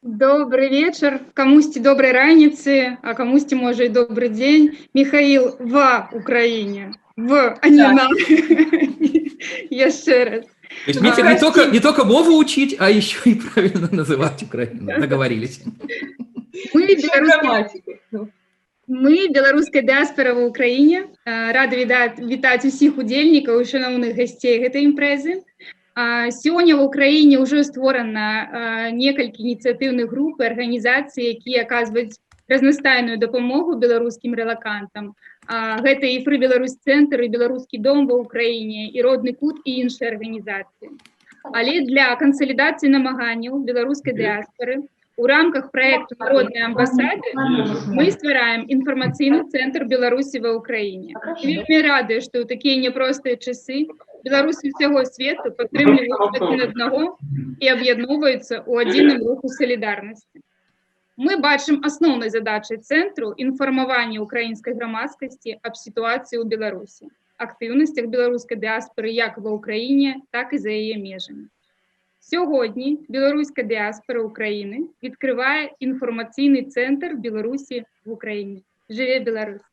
Добры вечар. Камусьці добрай раніцы, а камусьці, можа, і добры дзень. Михаил, ва Украіне. В, а не на. Яшчэ раз. То есть Митя не только мову учить, а еще и правильно называть Украину. Договорились. Мы, беларуская дыаспора ва Украіне, рады вітаць усіх удзельнікаў і шаноўных гасцей гэтай імпрэзы. Сёння ва Украіне ўжо створана некалькі ініцыятыўных груп і арганізацый, якія аказваюць разнастайную дапамогу беларускім рэлакантам. Гэта і Фры Беларусь цэнтр, і Беларускі дом ва Украіне, і Родны кут, і іншыя арганізацыі. Але для кансалідацыі намаганняў беларускай дыаспоры у рамках праекту «Народнай амбасады» мы ствараем інфармацыйны цэнтр Беларусі ва Украіне. Вельмі рады, што ў такія няпростыя часы беларусы ўсяго свету падтрымліваюць адзін аднаго і аб'ядноўваюцца ў адзіным руху салідарнасці. Мы бачым асноўнай задачай цэнтру інфармаванне украінскай грамадскасці аб сітуацыі ў Беларусі, актыўнасцях беларускай дыаспоры як ва Ўкраіне, так і за яе межамі. Сьогодні беларуська дыаспора України відкриває інформаційний центр Білорусі в Україні. Жыве Беларусь!